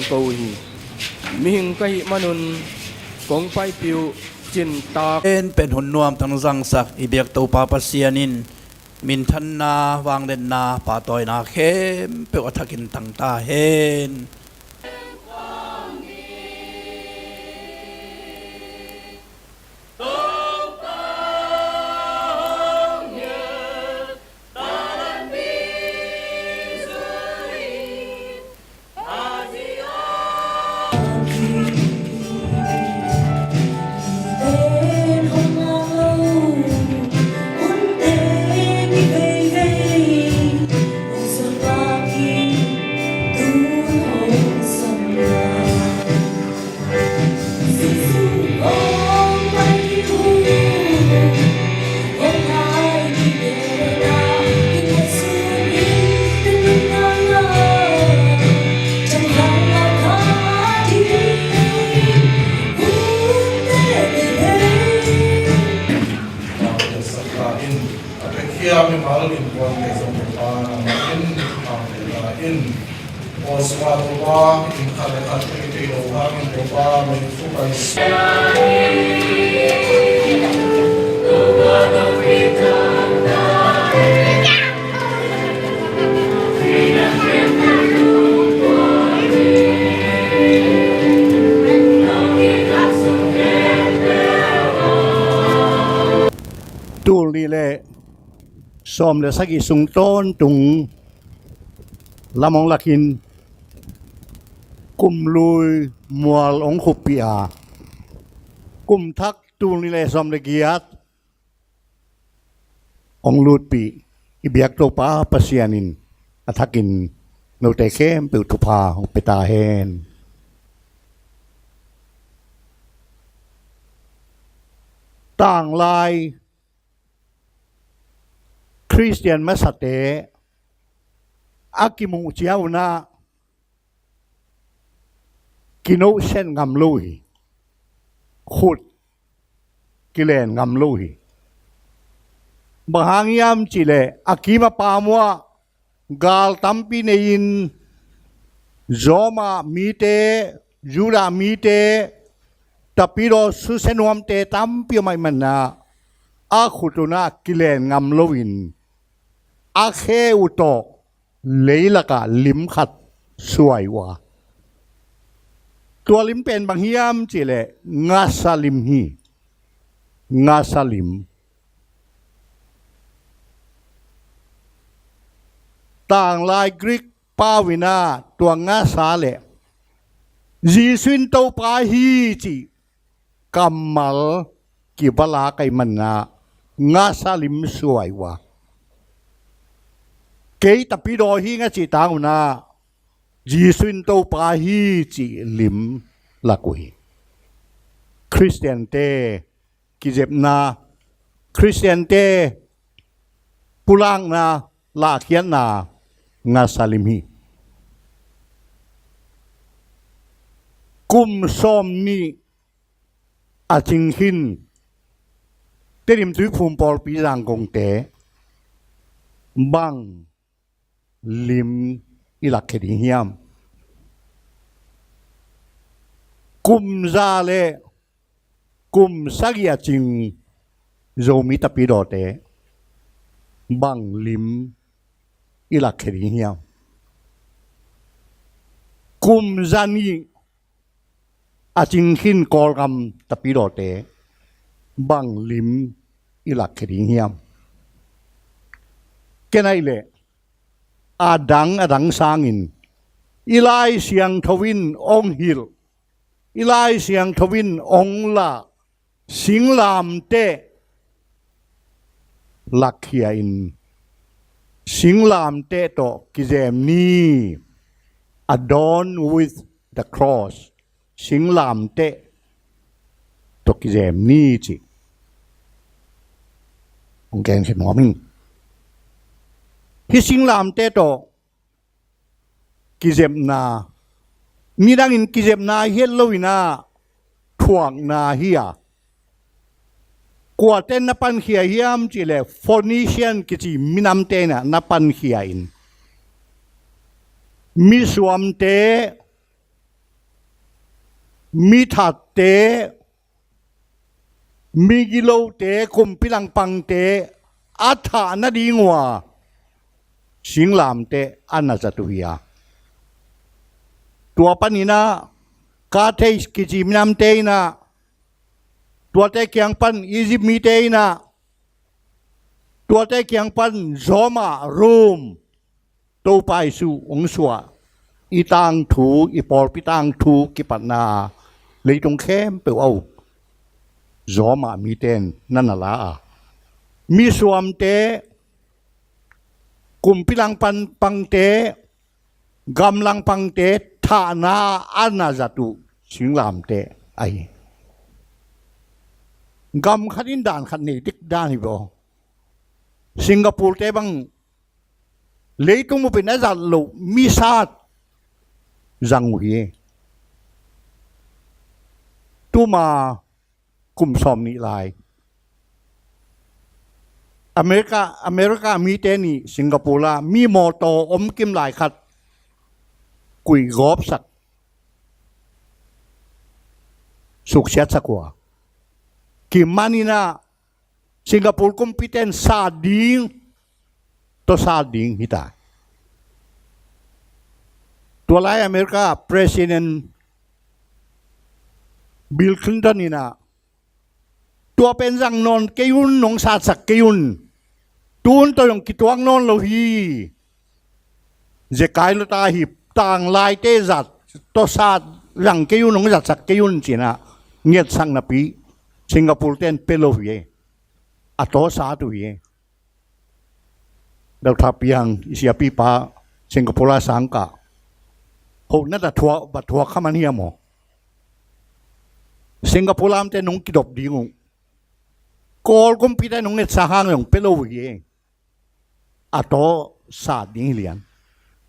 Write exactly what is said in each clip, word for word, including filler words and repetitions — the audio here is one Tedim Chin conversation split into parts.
ko uh hi. Mihing ka hih manun kong paipih uh cintak. En pen hun nuam tang zangsak i biak Topa Pasian in minthanna, vangliatna, pahtawina khempeuh a thakin tang ta hen. A pekhiam i mal in kuan te zong Topa nangmah in hang te ta in. Aw sungah Topa in khat le khat te kei lo hangin Topa mei thu pai. Tul nih le sawm le sagih sung tawntung lam hong lakin kum lui mual hong khuppih a, kum thak tul nih le sawm le giat hong lutpih i biak Topa Pasian in a thakin note khempeuh thupha hong pia ta hen. Tanglai Khristian masate a kimuh ciang un ah kinohsiat ngam lo hi. Khut kilen ngam lo hi. Bang hang hiam cihleh a kim a pam uah gal tampi nei-in Roma mite, Judah mite, tapidaw susia nuamte tampi om ahih manin ah a khut un ah kilen ngam loin a khe uh tawh leilakah lim khat suai uh a, tua lim pen bang hiam cihleh ngasa lim hi. Ngasa lim. Tanglai Greek pau in ah tua ngasa le Jesuh in Topa hi cih kammal kiva lak ahih manin ah ngasa lim suai uh a, kei tapidaw hi ing a cih tang un ah Jesuh in Topa hi cih lim lak uh hi. Khristiante kizepna, Khristiante pulakna, lahkhiatna ngasa lim hi. Kum sawm nih a cing khin Tedim Tuiphum Pawlpi Zangkongte bang lim i lakkhia ding hiam? Kum za le kum sagih a cing Zomi tapidawte bang lim i lakkhia ding hiam? Kum za nih a cing khin Kawlgam tapidawte bang lim i lakkhia ding hiam? Ken ahih leh a dang a dang sangin i Lai Siangtho in hong hilh, i Lai Siangtho in hong lah singlamteh lakkhia in, singlamteh tawh kizem ni. Adorn with the cross. Singlamteh tawh kizem ni cih hong genkhia nuam ing. Hih singlamteh tawh kizepna, nidangin kizepna hi het lo-in ah thuakna hi a, kuate na pankhia hiam cihleh Phoenician kici minamte in ah na pankhia in, misuamte mi thatte, migilote, kumpi langpangte a thah nading uh a singlamteh a na zat uh hi a, tua panin ah Carthage kici minamte in ah, tuate kiang pan Egypt mite in ah, tuate kiang pan Roma, Rome, Topa Jesu hong suah i tangthu, i pawlpi tangthu kipatna leitung khempeuh a uh Roma mite in na na la a, misuamte, kumpi langpan pangte, gam langpangte thahna a na zat uh singlamteh ahi. Gam khat in dan khat nei dik dan hi baw. Singapore te bang leitung bupin a zat loh misat zang uh hi. Tuma kum sawm nih lai America, America mite nih Singapore ah mi mawtaw om kim lai khat kuih gawpsak, suksiatsak uh a, kiman in ah Singapore kumpite in sat ding, tawh sat ding hi ta. Tua lai America President Bill Clinton in ah, tua pen zang nawn kei un, nong satsak kei un, tun tawh zong kituak nawn lo hi. Zekai lo ta hi, tanglaite zat tawh sat zang kei un, nong zatsak kei un ci-in ah ngetsak napi Singapore te in pia lo hi. A tawh sat uh hi. Dr. Piang, i siapipa, Singapore ah sangkah, hoh na ta thuak, va thuak kha man hiam aw? Singapore lamte nong kidop ding uh, Kawl kumpite nong ngetsa hang zong pia lo uh hi. A tawh sat ding hi lian.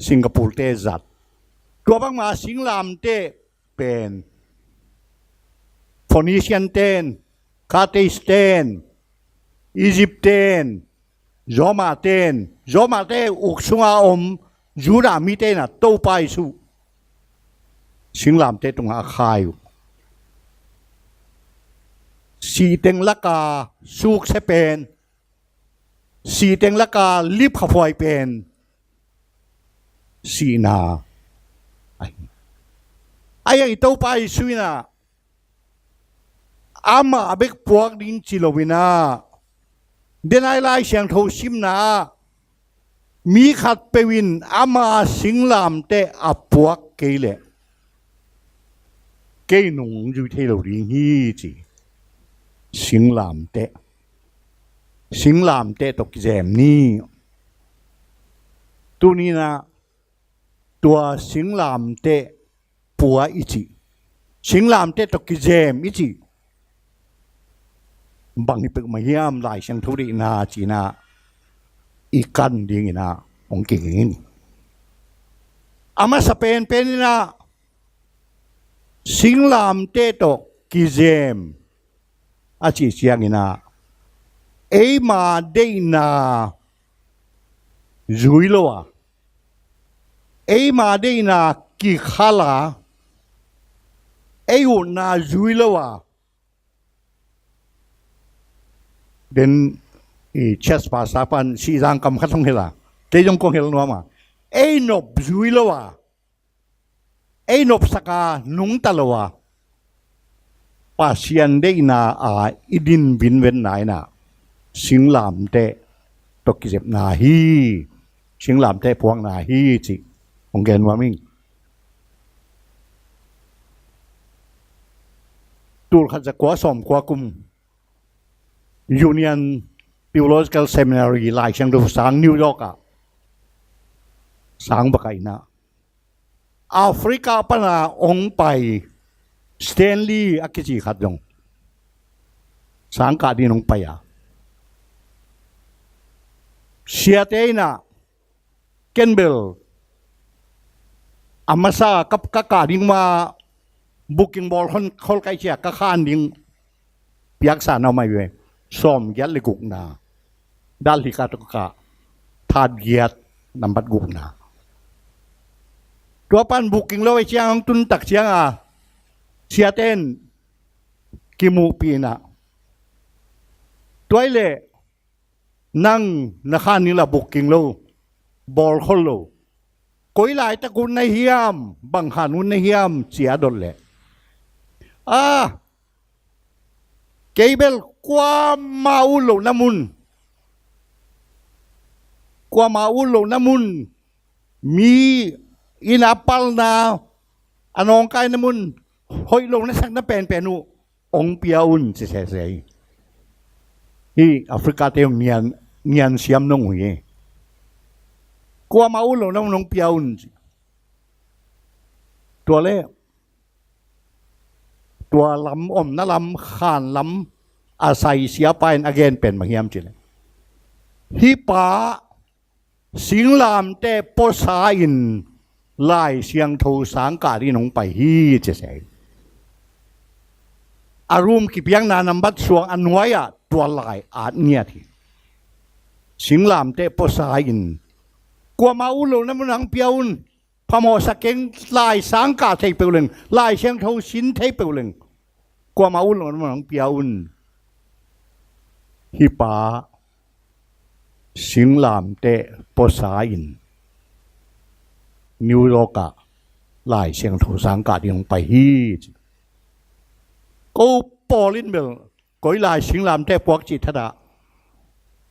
Singapore te zat. Tua bangma singlamteh pen Phoenician ten, Carthage ten, Egypt ten, Roma ten, Roma te uk sunga om Judah mite in ah Topa Jesu singlamteh tungah a khai uh. Sih teng laka sukse pen, sih teng laka lipkhafuai pen sihna ahi. Ahi a, i Topa Jesu in ah amah bek puak ding ci lo in ah, denai Lai Siangtho simna ah mi khatpeuh in ama singlamteh a puak kei leh kei nung zui thei lo ding hi ci. Singlamteh, singlamteh tawh kizem ni. Tuni in ah tua singlamteh pua i cih, singlamteh tawh kizem i cih bang hi peuhmah hiam, Lai Siangtho deihna ci-in ah i kan ding in ah hong kiging in. A masa penpen in ah singlamteh tawh kizem a cih ciangin ah eima deihna zui lo a, eima deihna kikhal a, ei utna zui lo a, den i church pastor pan Sihzang kam khat hong hilh a, kei zong kong hilh nuam a, ei nop zui lo a, ei nopsak a nungta lo a, Pasian deihna a i din vinvenna in ah singlamteh tawh kizepna hi, singlamteh puakna hi cih hong gen nuam ing. Tul khat za kua sawm kua kum Union Theological Seminary Lai Siangtho sang New York ah sang baka in ah Africa pana hong pai Stanley a kici khat zong sangkah ding hong pai a, siate in ah ken bel a masa ka, ka kah ding ma booking bawl khol, khol kai cia ka khan ding piaksa na om ahi ve. Sawm giat le gukna, dalhika tawh ka kah, that giat, nambat gukna. Tua pan booking lo ahi ciang hong tun tak ciang a Siate in kimuhpih in ah, tua ahih leh nang na khan ni la bukking lo, bawlkhol lo. Koi laitak ut na hiam, bang khan ut na hiam ci a dot leh, a, kei bel kuamah ut lohna mun, kuamah ut lohna mun, mi in a palna, a nawngkaina mun, hoih lo na sakna penpen uh hong pia un ci sese hi. Hih Africa te hong nian, nian siam nong uh hi. Kuamah ut lohna mun hong pia un ci. Tua leh tua lam, omna lam, khan lam a sai siapa in a gen pen bang hiam cih leh, hih pa singlamteh puasa in Lai Siangtho sangkah dingin hong pai hi ci se. A room kipiakna nambat suang a nuai-ah tua lai at ngiat hi. Singlamteh puasa in, kuamah ut lohna mun ah hong pia un. Phamawhsa keng, lai sangkah thei peuh leng, Lai Siangtho sin thei peuh leng, kuamah ut lohna mun ah hong pia un. Hih pa singlamteh puasa in New York ah Lai Siangtho sangkah ding hong pai hi ci. Ko pawl in bel koi lai singlamteh puak cih thadah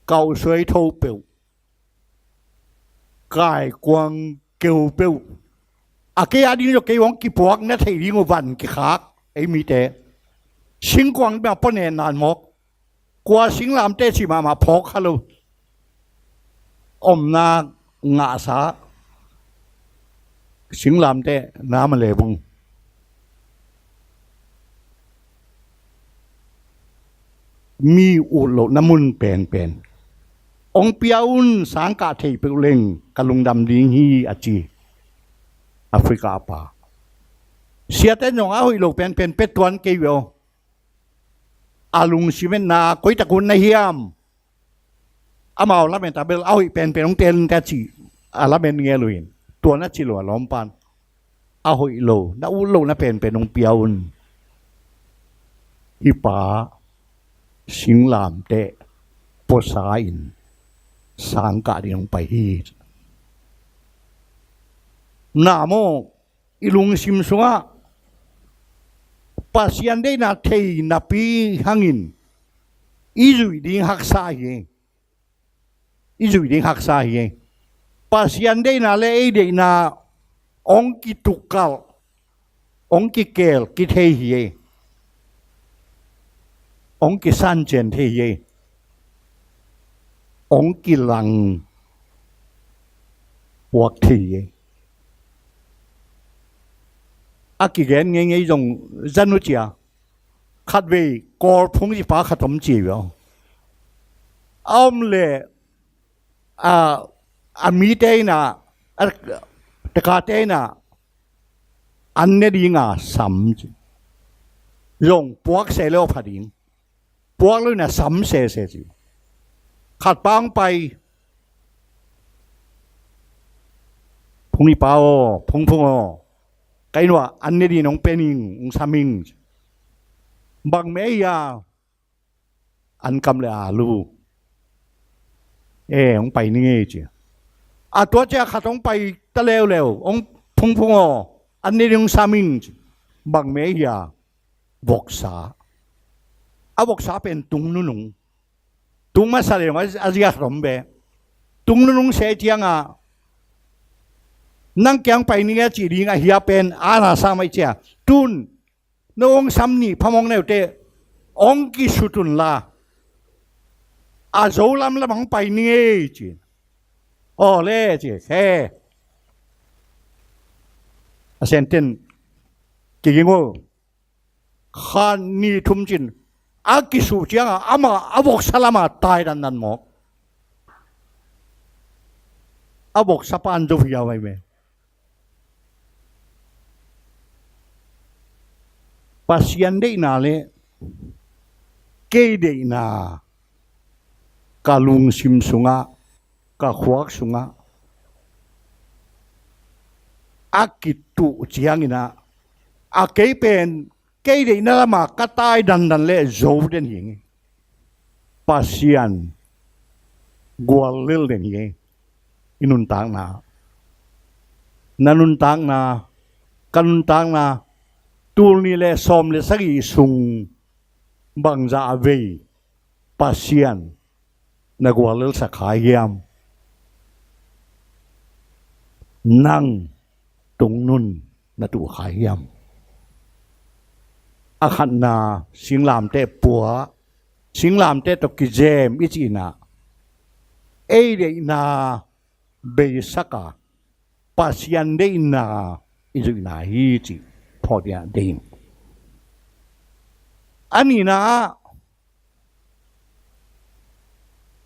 kausuai tho peuh, kaikuang keu peuh, a kei a ding zong kei hong kipuak na theih ding uh van kikhak ei mite. Singkuang bia pua ne nan mawk. Kua singlamteh cih mahmah phawk kha lo. Omna ngahsa singlamteh nam a le bung. Mi ut lohna mun penpen hong pia un, sangkah thei peuh leng ka lungdam ding hi a ci. Africa a pa. Siate zong a hoih lo penpen pia tuan kei ve aw. A lungsim etna koi tak ut na hiam? Amau lamet a bel a hoih penpen hong tel in te a cih a lamet ngel uh in, tua na ci lo a lawmpan. A hoih lo, na ut lohna penpen hong pia un. Hih pa singlamteh puasa in sangkah ding hong pai hi. Na maw, i lungsim sungah Pasian deihna thei napi hangin i zuih ding haksa hi. I zuih ding haksa hi. Pasian deihna le ei deihna hong kitukkalh, hong kikel kithei hi. Hong kisancian thei hi. Hong kilang puak thei hi. A kigen ngeingei zong zan uh cia. Khatvei Kawl phungzipa khat om ci ve aw. A om leh a, a mite in ah, a, takate in ah an ne dinga sam ci. Zong puak se le aw pha ding. Puak lo in ah sam sese ci. Khatpa hong pai. Phungzipa aw, phungphung aw, ka inn uah an ne ding hong pia ning, hong sam ing. Bang meh hia? An kam le alu. E, hong pai ning ei ci. A tua ciang khat hong pai ta leuleu, hong phungphung aw, an ne ding hong sam ing ci. Bang meh hia? Voksa. A voksa pen tung nunung. Tung masa le zong a zia khat om ve. Tung nunung se ciangah nang kiang pai ning a cih ding a hia pen a na sa mai cia. Tun no hong sam nih phamawh na uh teh hong kisut un la, a zo lamlam hong pai ning ei ci. Aw le ci he. A senten kiging uh. Khan nih thum cin a kisuh ciangah amah a voksa lamah tai dandan mawk. A voksa pan zo hiau ai ve. Pasian deihna le kei deihna ka lungsim sungah, ka khuak sungah a kituh cianginah a kei pen kei deihna lamah ka tai dandan leh zo den hi. Pasian guallel den hi. I nuntakna, na nuntakna, ka nuntakna, tul nih le sawm le sagih sung bangzah a vei Pasian na guallelsak kha hiam? Nang tungnun na tuh kha hiam? A khatna, singlamteh pua, singlamteh tawh kizem i cihna, ei deihna beisak a, Pasian deihna i zuihna hi cih phawk dingah deih ing. A nihna ah,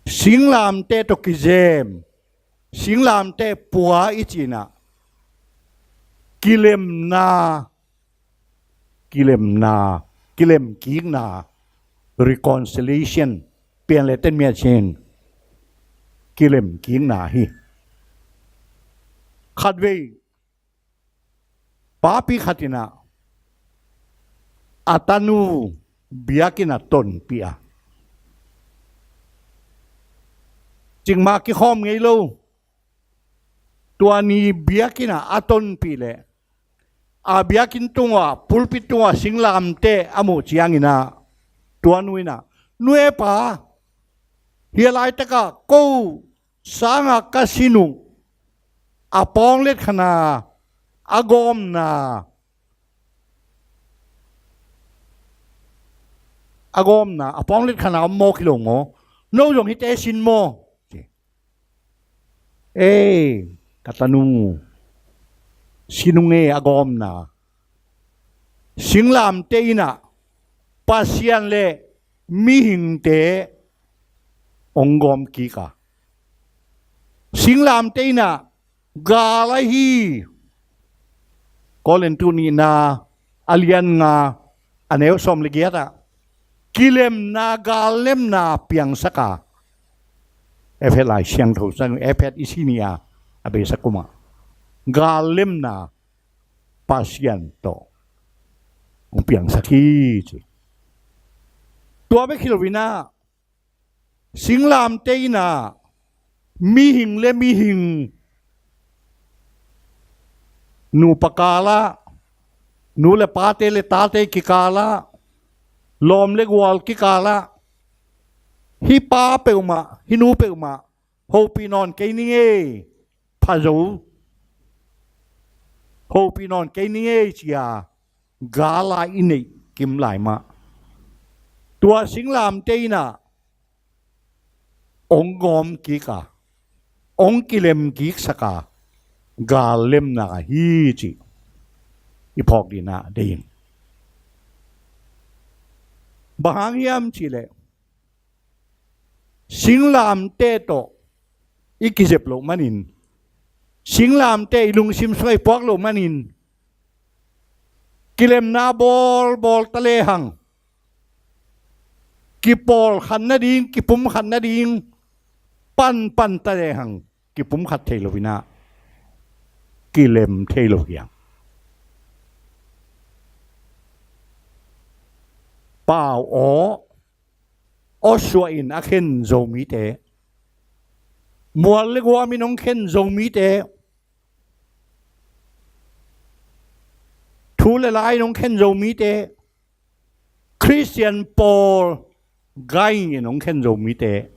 singlamteh tawh kizem, singlamteh pua i cihna, kilemna, kilemna, kilemkikna, reconciliation, pian le ten miat sin kilemkikna hi. Khatvei papi khat in ah a tanu biakinn ah tonpih a, cikmah kikhawm ngei lo. Tua ni biakinn ah a tonpih leh, a biakinn tungah, pulpit tungah singlamteh a muh ciangin ah, tua nu in ah, "Nu e pa, hih laitakah ko sangah ka sin uh a pawng letkhan a, a gawmna, a gawmna, a pawng letkhan a om mawk hi lo maw? No zong hihte sin maw?" Ei, ka tanu, sin ung e, a gawmna. Singlamteh in ah Pasian le mihingte hong gawmkik a, singlamteh in ah gal ahi. Korintu nihna a lian nga, a neu sawm le giat ah kilemna, gallemna piangsak a, Efesa Lai Siangtho sang, Efesa i si ni a, a beisak kumah gallemna Pasian tawh hong piangsak hi ci. Tua bek hi lo in ah, singlamteh in ah mihing le mihing, nupa kal ah, nu le pate le tate kikal ah, lawm le gual kikal ah, hih pa peuhmah, hih nu peuhmah hopih nawn kei ning ei, pha zo, hopih nawn kei ning ei ci-a gal a i neih kim lai mah, tua singlamteh in ah hong gawmkik a, hong kilemkiksak a, gallemna hi cih i phawk dingin ah deih ing. Bang hang hiam cih leh, singlamteh tawh i kizep loh manin, singlamteh i lungsim sungah i puak loh manin, kilemna bawlbawl ta lehang, kipawlkhat nading, kipumkhat nading panpan ta lehang, kipumkhat thei lo in ah, kilem thei lo hi hang. Pau aw, aw suah in a khen Zomite, mual le guam in hong khen Zomite, thu le la in hong khen Zomite, Khristian pawl gai in hong khen Zomite,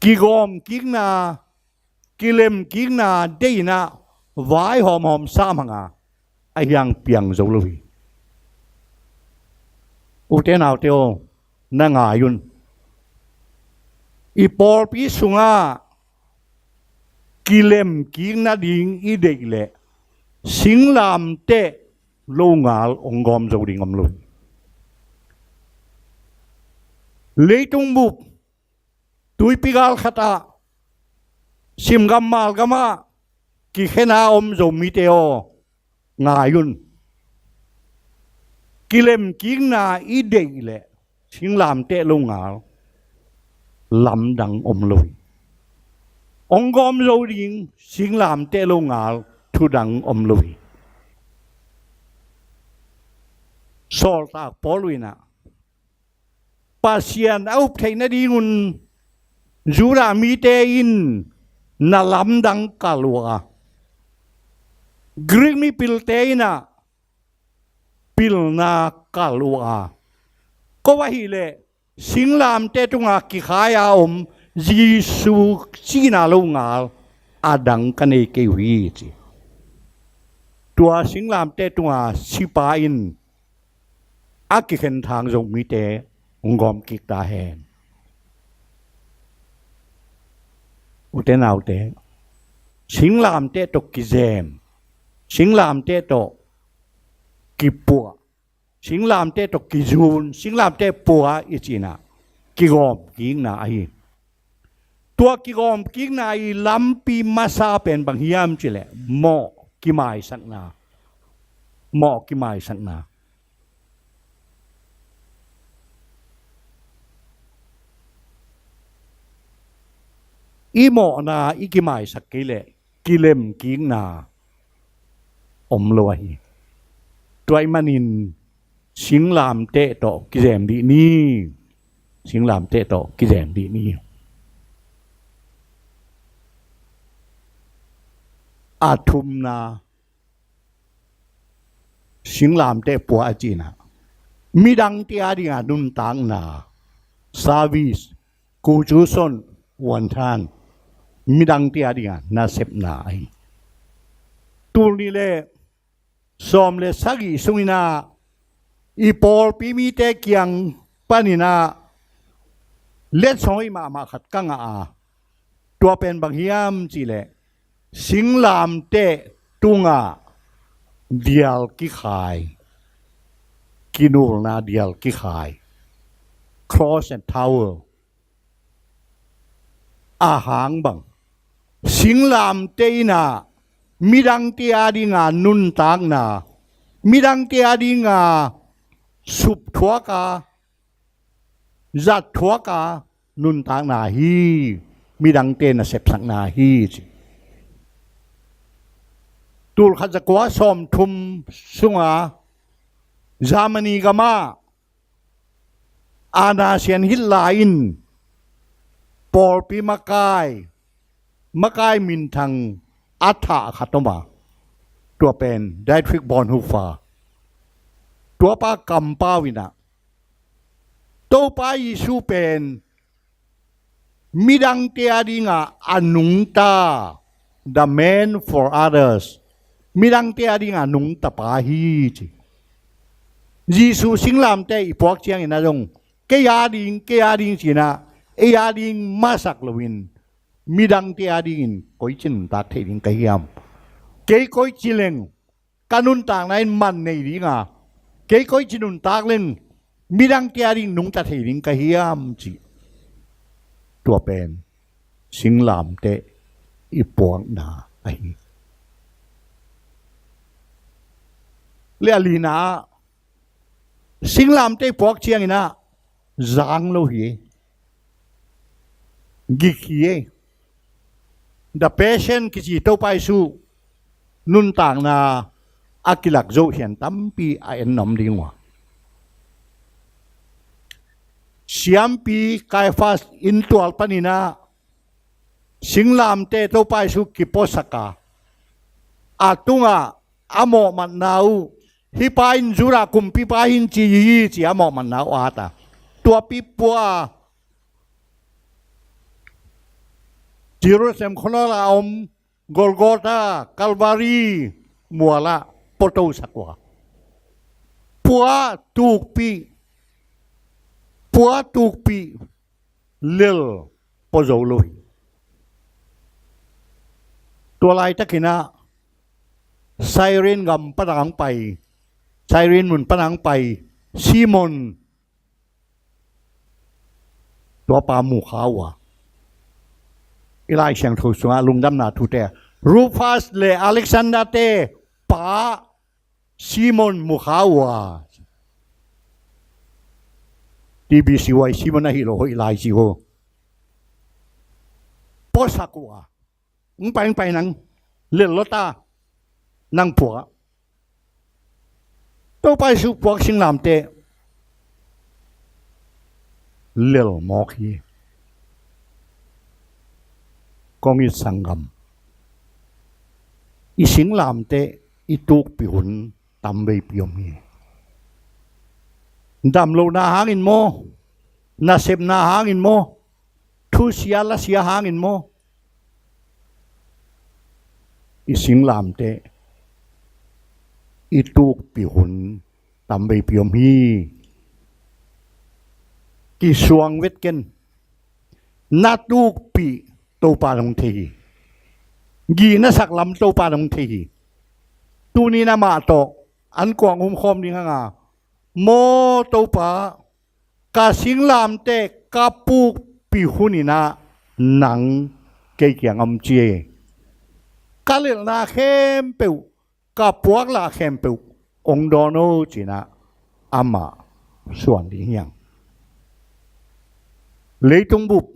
kigawmkikna, kilemkikna deih in ah vaihawmhawm sam hang a, a hiang piang zo lo hi. Ute naute aw, na ngai un. I pawlpi sungah kilemkik nading i deih leh, singlamteh longal hong gawm zo ding om lo hi. Leitung bup tuipi gal khat ah, simgam malgam ah kikhen a om Zomite aw, ngai un. Kilemkikna i deih leh, singlamteh longal lamdang om lo hi. Hong gawm zo ding singlamteh longal thudang om lo hi. Sawltak Paul in ah Pasian a up theih nadingun Judah mite in na lamdang kalh uh a, Greek mipilte in ah pilna kalh uh a, ko ahih leh singlamteh tunga kikhai-a om Jesu sihna lo ngal a dang ka nei kei uh hi, ci. Tua singlamteh tunga sipa in a kikhenthang Zomite hong gawm kik ta hen. Ute naute, singlamteh tawh kizem, singlamteh tawh kipuah, singlamteh tawh kizun, singlamteh pua i cih in ah kigawm kikna ahi. Tua kigawm kikna i lampi masa pen bang hiam cih leh mawh kimaisakna. Mawh kimaisakna. I mawhna i kimaisak kei leh kilem kikna om lo ahi. Tua ahih manin singlamteh tawh kizem dih ni. Singlamteh tawh kizem dih ni. A thumna, singlamteh pua a cih in ah midangte adinga nuntakna, service, kucu son, uantan, midangte adinga nasepna ahi. Tul nih le sawm le sagih sungin ah i pawlpi mite kiang panin ah letsong hoih mahmah khat ka ngah a, tua pen bang hiam cih leh singlamteh tungah dial kikhai, kinulna dial kikhai, cross and towel. A hang bang, singlamteh in ah midangte adinga nuntakna, midangte adinga supthuak a, zatthuak a nuntakna hi, midangte nasepsakna hi, ci. Tul khat za kua sawm thum sunga Germany gamah Adolf Hitler in pawlpi makai, makai minthang a thah khat om a, tua pen Dietrich Bonhoeffer. Tuapa kampau in ah Topa Jesu pen midangte adinga a nungta, the man for others, midangte adinga nungtapa hi, ci. Jesu singlamteh i puak ciangin ah zong kei ading, kei ading ci-in ah, ei ading masak loin midangte adingin koici nuntak thei ding ka hiam? Kei koici leng ka nuntakna in man nei ding a, kei koici nuntak leng midangte ading nungta thei ding ka hiam, ci. Tua pen singlamteh i puakna ahi. Le a lina ah singlamteh i puak ciangin ah zang lo hi. Gik hi. The Passion kici Topa Jesu nuntakna a kilak Zohkhian tampi a en nuam ding uh a, siampi Kaiafas inntual panin ah singlamteh Topa Jesu kipuasak a, a tungah a mawhmatna uh, hih pa in Judah kumpipa hi ci hi, ci a mawhmatna uh a at a, tuapi pua a, Jerusalem khuanawl a om Golgotha, Calvary mual ah puatosak uh a, pua tukpih, pua tukpih lel pua zo lo hi. Tua laitakin ah Cyrene gam pan a hong pai, Cyrene mun pan a hong pai Simon, tuapa mu kha uh a, i Lai Siangtho sungah Lungdamna Thute ah Rufus le Alexander-te pa Simon mu kha uh a, T B C Y Simon ahi lo hoih lai ci uh. Puasak uh a, hong pai, hong pai nang, lel lo ta, nang pua. Topa Jesu puak singlamteh lel mawk hi. Kong it sanggam, i singlamteh i tukpih hun tamveipi om hi. Damlohna hangin maw, nasepna hangin maw, thusia lasia hangin maw, i singlamteh i tukpih hun tamveipi om hi. Kisuang vet ken. Na tukpih Topa in hong thei hi. Gi na sak lam Topa in hong thei hi. Tuni-in amah tawh an kuang umkhawm ding hang a, maw Topa, ka singlamteh ka pukpih hun in ah nang kei kiang om ci hi. Ka lelna khempeuh, ka puaklah khempeuh hong dawn o ci-in ah amah suan ding hi hang. Leitung bup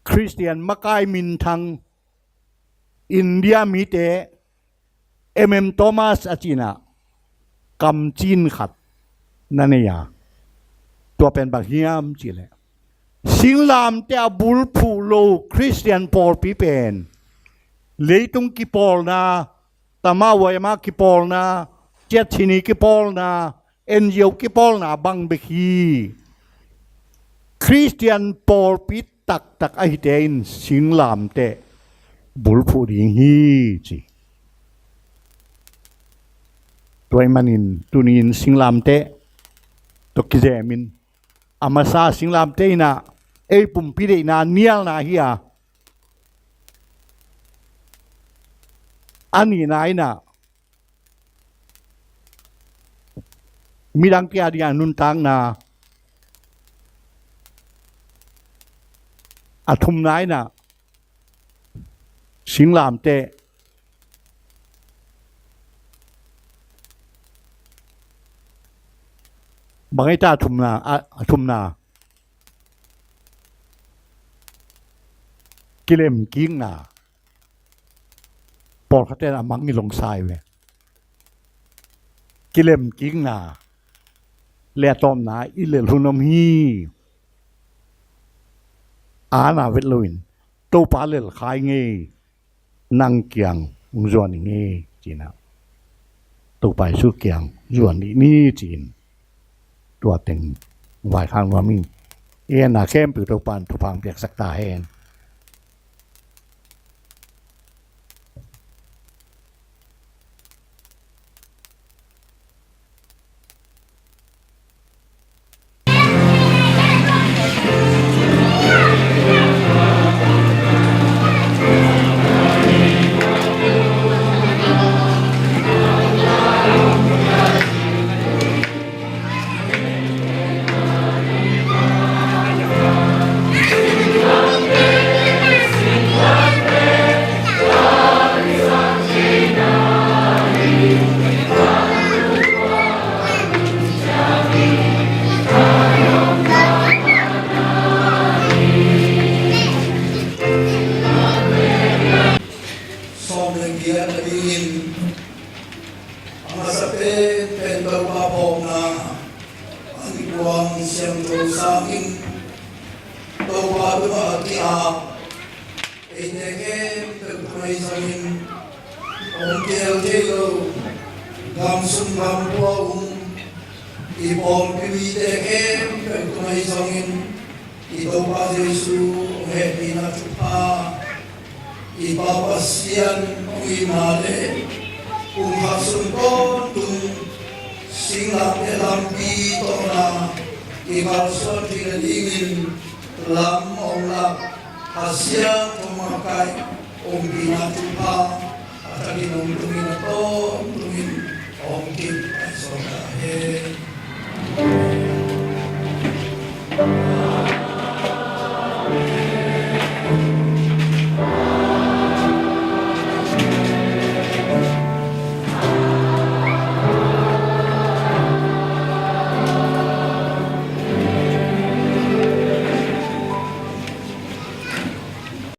Khristian makai minthang India mite M M Thomas a ci-in ah kamcin khat na nei a, tua pen bang hiam cih leh, singlamteh a bulphuh lo Khristian pawlpi pen leitung kipawlna, Tamawa Yama kipawlna, Ciat Cini kipawlna, N G O kipawlna bang bek hi. Khristian pawlpi taktak ahite in singlamteh bulphuh ding hi ci. Tua ahih manin tuni-in singlamteh tawh kizemin, a masa singlamteh in ah ei pumpi deihna nialna hi a, a nihna in ah midangte a ding a nuntakna, a thumna in ah singlamteh, bang ei ta a thumna, a, a thumna, kilemkikna. Pawlkhatte in a mang i longsa hi ve. Kilemkikna leh a tawpna i lel hun om hi. Ana vet loin Topa lel kha ing ei, nang kiang hong zuan ing ei ci-in ah, Topa Jesu kiang zuan dih ni ci-in tua teng vaikhak nuam ing. I hihna khempeuh Topa in thupha hong piaksak ta hen. Sawm le giat a dingin a masa penpen Topa phawkna, an kuang siangtho sangin Topa tungah a ki-ap, eite khempeuh tungah ahi zongin hong kihel thei lo, gam sung gam pua um i pawlpi mite khempeuh tungah ahi zongin i Topa Jesu hong hehpihna thupha, i Pa Pasian hong itna le kum khat sung tawntung singlamteh lampi tawh na i kalsuan theih nadingin lam hong lak Kha Siangtho makaih ompihna thupha a thakin hong tungin a tawntungin hong kip ahi sawm ta hen.